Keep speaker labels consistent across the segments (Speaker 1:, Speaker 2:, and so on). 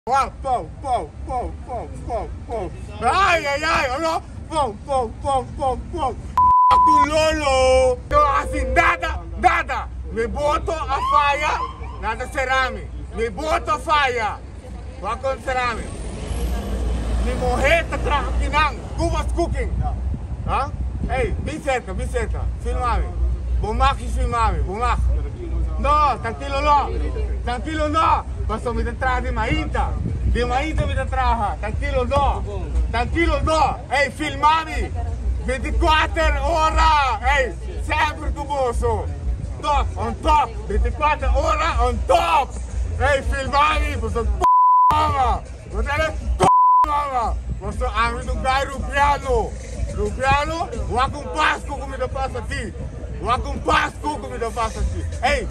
Speaker 1: Wow, pow, pow, pow, pow, pow, pow. Ay, ay, ay, ano? Pow, pow, pow, pow, pow. Tu lolo. No hasi nada, nada. Mi boto a faya, nada serami. Mi boto a faya. Wakon serami. Mi muher ta traha kinan. Cuba's Cooking. Ha? Hey, bin cerca, bin cerca. Filmami. Bo mag filmami, bo mag. No, trankilo no. Trankilo no. Paso mi ta traha di mainta. Di mainta mi ta traha. Trankilo no. Trankilo no. Hey, filmami. 24 ora. Hey, semper ku boso. Top, on top. 24 ora on top. Hey, filmami. Boso p mama. Boso p mama. Boso ami tu gai rupiano. Rupiano, wak un Pasco ku mi ta pasa aki. Wak un Pasco ku mi ta pasa aki. Hey,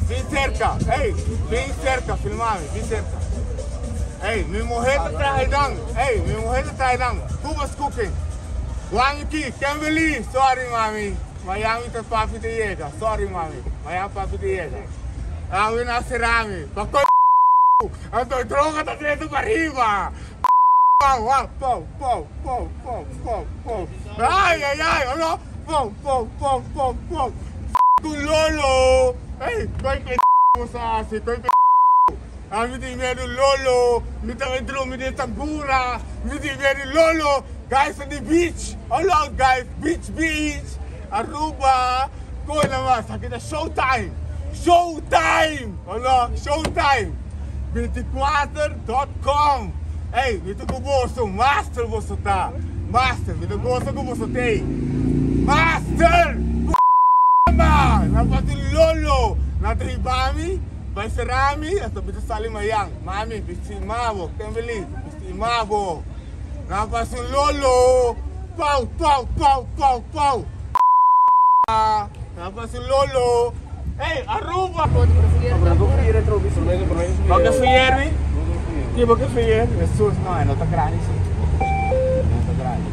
Speaker 1: bin cerca. Hey, bin cerca, filmami, bin cerca. Hey, mi muher ta traha einan. Hey, mi muher ta traha einan. Cuba's Cooking. Wang aki, Kimberly. Sorry, mami. Miami ta papi ta yega. Sorry, mami. Miami papi ta yega. Awe na serami. Pa ko Anto droga ta dentro pa riba. Pow, pow, pow, pow, pow, pow, pow. Ay, ay, ay, ano? Pow, pow, pow, pow, pow. Tu lolo. Hey, koy pe mo sa asi, koy pe. Ami di medo lolo. Mi ta drum mi di tambura. Mi di medo lolo. Guys on the beach. Hello guys, beach beach. Aruba. Koy naman, sakit na showtime. Showtime! Hello, showtime. 24.com. Hey, mi ta ku boso, master boso ta. Master, mi ta gosa ku boso tei. Master! Ma! Na pati lolo! Na tribami, bai serami, hasta mi ta sali mayang. Mami, bisti mabo, Kimberly, bisti mabo. Na pasi lolo! Pau, pau, pau, pau, pau. Na pasi lolo! Hey, Aruba! Bakit fiermi? Ki bakit fier? Jesus, no, e no ta grandi si. No ta grandi.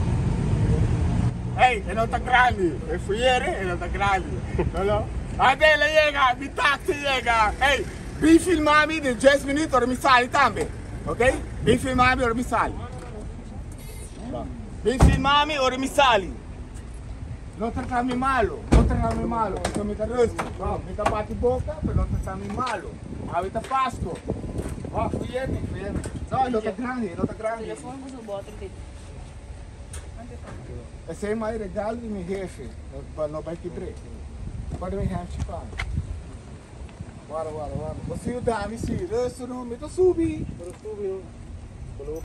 Speaker 1: Hey, e no ta grandi. E fiere, e no ta grandi. No, no. Adela yega, mi taxi yega. Hey, bin filmami den 10 minuut ora mi sali tambe. Ok? Bin filmami ora mi sali. Bin filmami ora mi sali. No trata mi malo, no trata mi malo. Pasobra mi ta rustig. No, mi ta bati boca, pero no trata mi malo. Awe ta Pasco. Oh, fuyemi, fuyemi. No, e no ta grandi, e no ta grandi. Esey mai regalo di mi hefe, pa no bai kibr'é. Guarda mi hemchi pa mi. Guarda, guarda, guarda. Bo si yuda mi si, rustig no, mi ta subi.